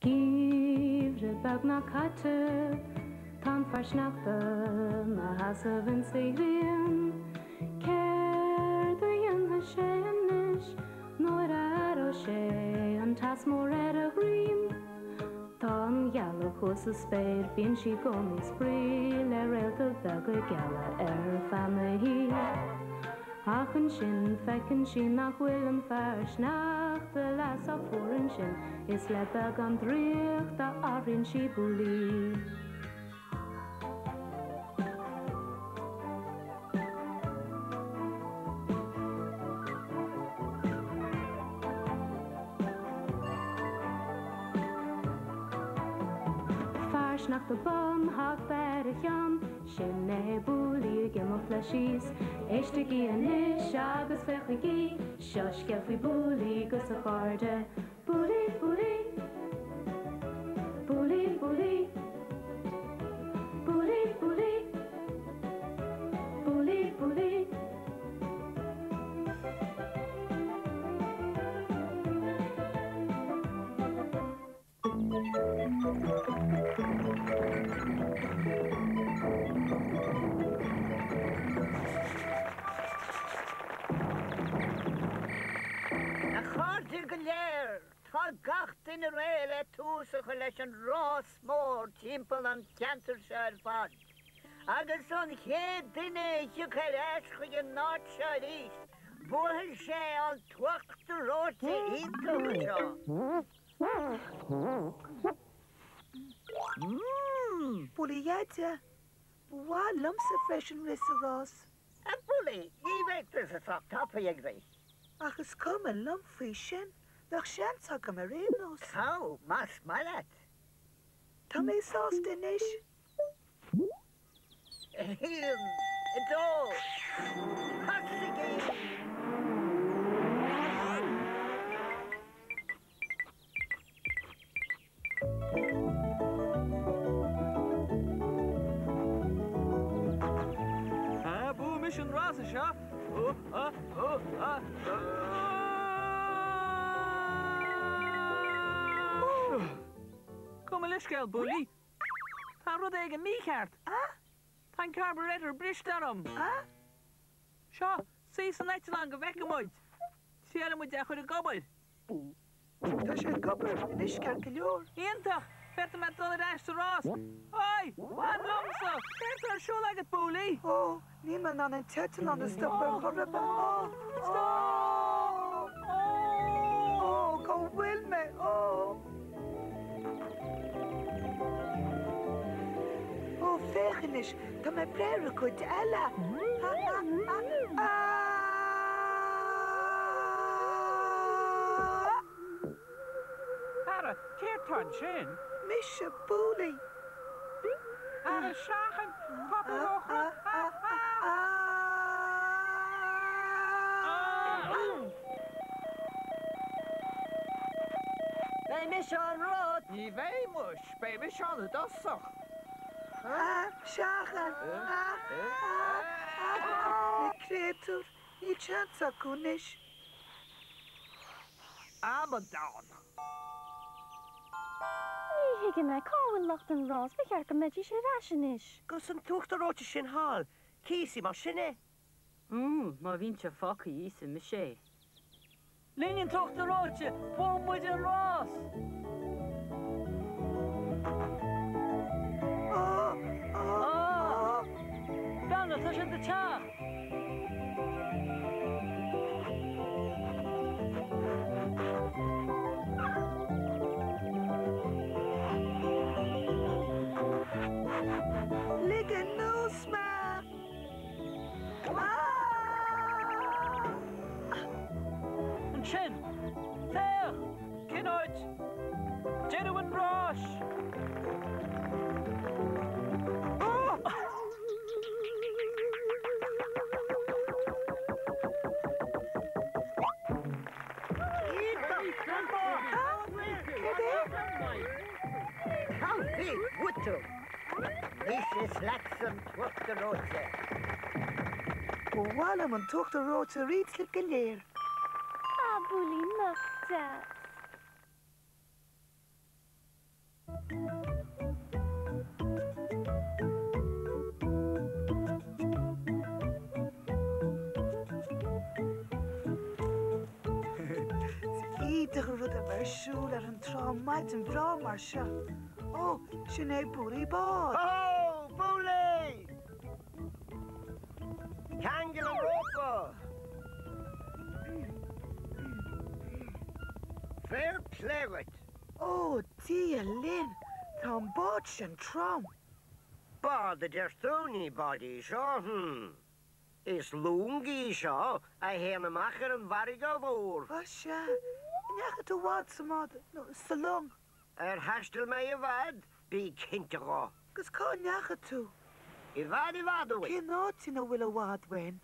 Geimhreadh beagnach caite, tá an fear sneachta 'na sheasamh insa ghrian. Céard a dhéanfaidh sé anois nuair a aireoidh sé an teas mór ar a dhroim? Tá an ghealach thuas sa spéir, bíonn sí i gcónaí ag spraoi le réalta beaga geala ar feadh na hoíche. Ach ansin feiceann sí nach bhfuil an fear sneachta leath sách fuar ansin is le beagán draíochta athraíonn sí Booley. Fear sneachta bán, hata ar a cheann, Sin é Booley ag imeacht leis síos. Éistigí anois agus féachaigí, seo scéal faoi Booley 'gus a chairde. Booley, Booley. Booley, Booley. Booley, Booley. Booley, Booley. A chairde go léir, tá gach duine réidh le tús a chur leis an rás mór timpeall an cheantair seo ar fad. Agus an chéad duine a thiocfaidh ar ais chuig an áit seo arís, buafaidh sé an t-uachtar reoite iontach seo. Booley a Dheaide, ba mhaith liomsa freisin rith sa rás. A Booley, ní bheidh tusa sách tapaidh ag rith. Ach is cuma liom faoi sin, bheadh seans agam ar aon nós. Gabh, más maith leat. Tá mé sásta anois. 1, 2, tosaigí! Buafaidh mise an rása seo! Gabh mo leithscéal, Booley. Tá rud éigin mícheart. Tá an carburetor briste orm. Seo, suigh san eitleán go bhfeicfidh muid. Triailfidh muid é a chur ag obair. Tá sé ag obair anois ceart go leor. Iontach! Féadfaidh mé dul ar ais sa rás. Oi! Fan liomsa! Céard tá ar siúl agat, Booley? Ó, níl mé in ann an t-eitleán a stopadh ar chor ar bith. Ó! Stop! Ó! Ó, cá bhfuil mé? Ó! Ó, féach anois, tá mé ag breith ar an gcuid eile. Ha, ha, ha, ah! Ara, céard tá ansin? Mise, Booley. Ara, seachain! Tá tú ró-chrua! Beidh mise an rud! Ní bheidh, muis, beidh mise ann i dtosach. Seachain! Na créatúir, níl seans acu anois. Amadán! Ní thuigim é, cá bhfuil lucht an rás, ba cheart go mbeidís ar ais anois. 'Gus an t-uachtar reoite sin thall, cíosfaidh mar sin é. Mmm, má bhíonn sé fágtha íosfaidh mise é. Linn an t-uachtar reoite, buafaidh muid an rás! Ah! Breathnaigh, tá siad ag teacht! Lig anuas mé! Ansin! Féach! Cén áit? Deireadh an ráis! Cá bhfuil tú? Anois is leatsa an t-uachtar reoite. Ba mhaith liom an t-uachtar reoite a roinnt libh go léir. Ah, Booley, nach deas. a bheith ar siúl ar an trá maidin bhreá mar seo. Ó, sin é Booley Bád. Ho-ho! Booley! Ceangail an rópa! Fair play dhuit! Ó, Dia linn, tá an bád sin trom. Bád a deir tú, ní bád í seo, hm. Is long í seo a théann amach ar an bhfarraige mhór. Á sea, an ndeachaigh tú i bhfad sa mbád, nó sa long? Ar thaistil mé i bhfad, bí cinnte dho. Agus cá ndeachaigh tú? I bhfad i bhfad uainn. Cén áit ina bhfuil i bhfad uainn?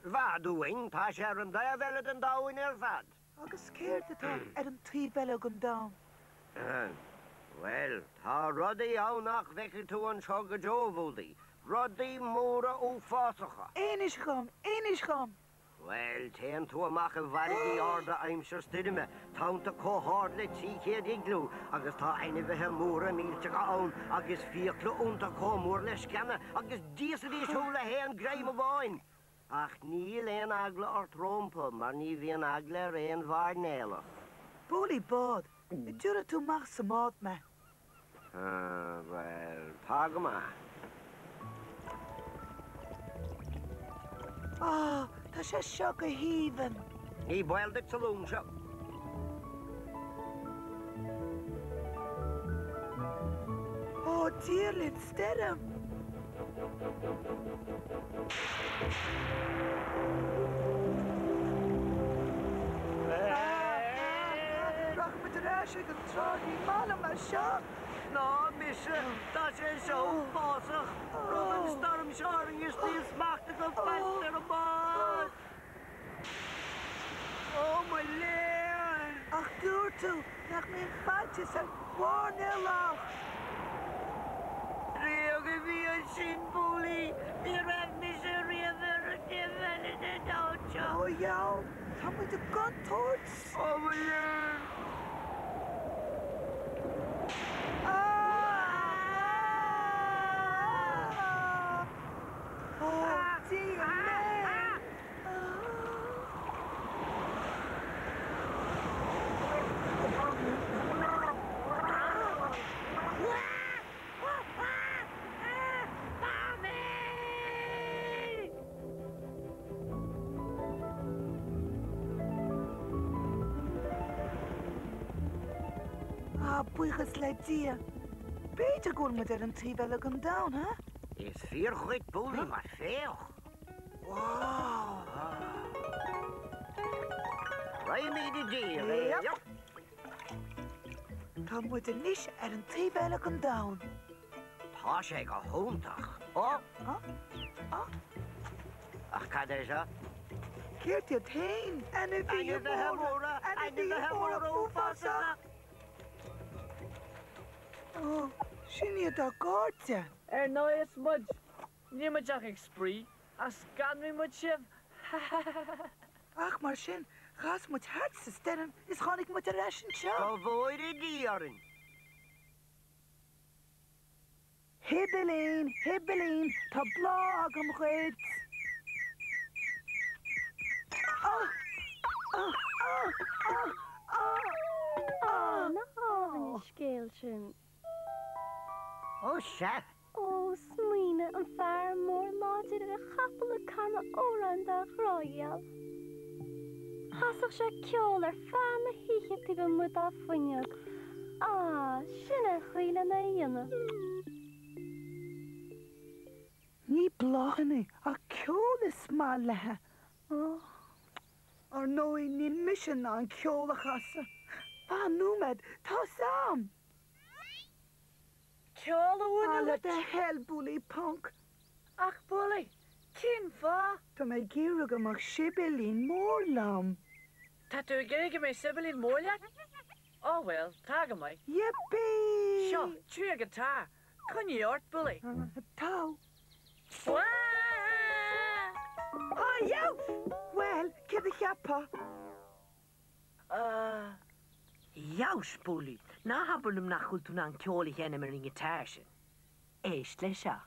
I bhfad uainn, tá sé ar an dtaobh eile den domhan ar fad. Agus céard atá ar an taobh eile den domhan? Bhuel, tá rudaí ann nach bhfeicfidh tú anseo go deo, a Bhúlaí. Rudaí móra uafásacha. Inis dhom! Inis dhom! Bhuel, téann tú amach i bhfarraigí arda aimsir stoirme, tonnta chomh hard le 300 igliú, agus tá ainmhithe móra millteacha ann, agus fiacla iontu chomh mór le sceana, agus d'íosfaidís thú le haon greim amháin! Ach níl aon eagla ort rompu mar ní bhíonn eagla ar aon mhairnéalach. Booley Bád, an dtabharfaidh tú amach sa mbád mé? Bhuel, tá go maith. Á, tá sé seo go haoibhinn. Ní baol duit sa long seo. Ó, Dia linn, stoirm! Rachaidh muid ar ais ag an trá, ní maith liom é seo! Ná mise, tá sé seo uafásach! Rug an stoirm seo orainn is níl smacht agam faic ar an mbád! Ó mo léan! Ach dúirt tú nach mbíonn faitíos ar mhairnéalach! Bréag a bhí ansin, Booley. Ní raibh mise riamh ar an taobh eile den domhan seo. Ó a dheabhail, tá muid i gcontúirt! Ó mo léan! Ó Dia linn! Ah, buíochas le Dia. B'fhéidir go bhfuil muid ar an taobh eile den domhan, ha? Is fíor dhuit, Booley, mar féach. Wow! Raghaimid i dtír, yep. Tá muid anois ar an taobh eile den domhan. Tá sé go hiontach. Ó! Ach cad é seo? Céard iad féin? Ainmhithe móra! Ainmhithe móra uafásacha! Ó, sin iad ár gcairde. Ar ndóigh is muid. Níl muid ach ag spraoi, ach scanraigh muid sibh! Ha ha ha! Ach mar sin, chas muid thart sa stoirm is tháinig muid ar ais anseo. Go bhfóire Dia orainn! Shibilín, Shibilín, tá bláth agam dhuit! Ah! Ah! Ah! Ah! Ah! Ah, nach álainn an scéal sin. Ó sea! Ó, smaoinigh, an fear mór láidir ar a chapall ag canadh amhráin dá ghrá gheal. Chasadh sé ceol ar feadh na hoíche taobh amuigh dá fuinneog. Á, sin an chaoi lena dhéanamh. Ní bláthanna ach ceol is maith léi. Ar ndóigh, níl mise in ann ceol a chasadh. Fan nóiméad, tá's a'm! Ceol a mhúineadh Le duit? do thoil, Booley Ponc. Ach Booley, cén fáth? Tá mé ag iarraidh go mbeadh Sibilín mór liom. Tá tú ag iarraidh go mbeidh Sibilín mór leat? Ó bhuel, tá go maith. Yippee! Seo, tabhair an guitar. Coinnigh ort, Booley. Tá. Wah! Á, youch! Bhuel, céard a cheapfá? Youch, Booley, ná habair liom nach bhfuil tú in ann ceol a sheinm ar an ngiotár sin. Éist leis seo.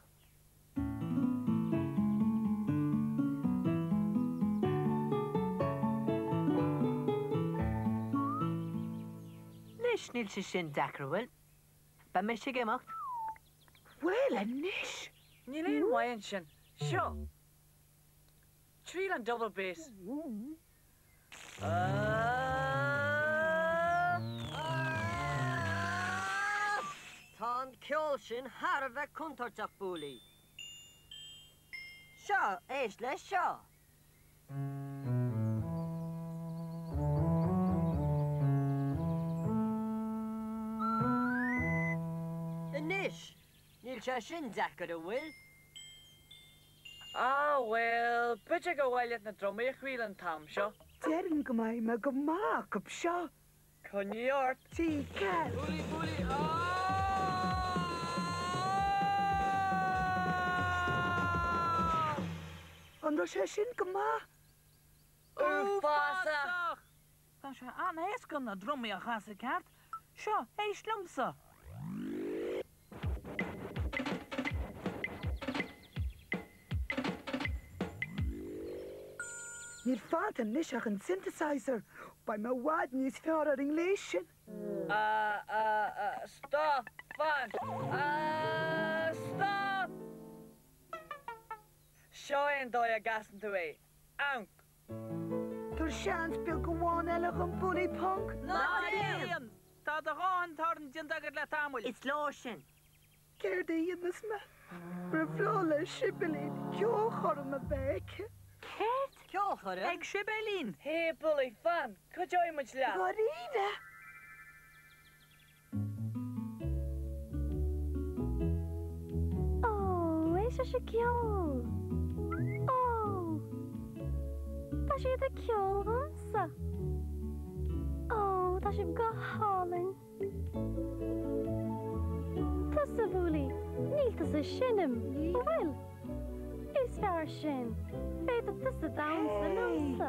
Anois níl sé sin deacair, an bhfuil? Beidh mise ag imeacht. Bhuel anois! Níl aon mhaith ansin. Seo. Triail an double bass. Tá an ceol sin thar a bheith contúirteach, Booley. Seo, éist leis seo. Anois, níl sé sin deacair, an bhfuil? Ah, bhuel, b'fhéidir gur mhaith leat na drumaí a thriail an t-am seo. Déarfainn go mbeidh mé go maith acu seo. Coinnigh ort! TK. Booley, Booley, ah! An raibh sé sin go maith? Uafásach! Tá sé an-éasca na drumaí a chasadh ceart. Seo, éist liomsa! Níl fanta anois ach an synthesizer. Beidh mé i bhfad níos fearr ar an ngléas sin. A a a stop! Fan! A stop! Seo é an dóigh a gcasann tú é. Amharc! Tabhair seans beag amháin eile dhom, Booley Ponc. Ná déan! Tá do dhóthain torainn déanta agat le tamall. Is leor sin. Céard a dhéanfas mé? Ba bhreá le Sibéilín ceolchoirm a bheith aici. Céard? Ceolchoirm? Ag Sibéilín? Hé, Booley, fan! Cuideoidh muid leat. Dháiríre? Ó, éist leis an gceol! Ó! Tá siad ag ceol dhomsa! Ó, tá sibh go hálainn! Tusa, Booley, níl tusa ag seinm, an bhfuil? Is fearr sin! Féadfaidh tusa damhsa liomsa!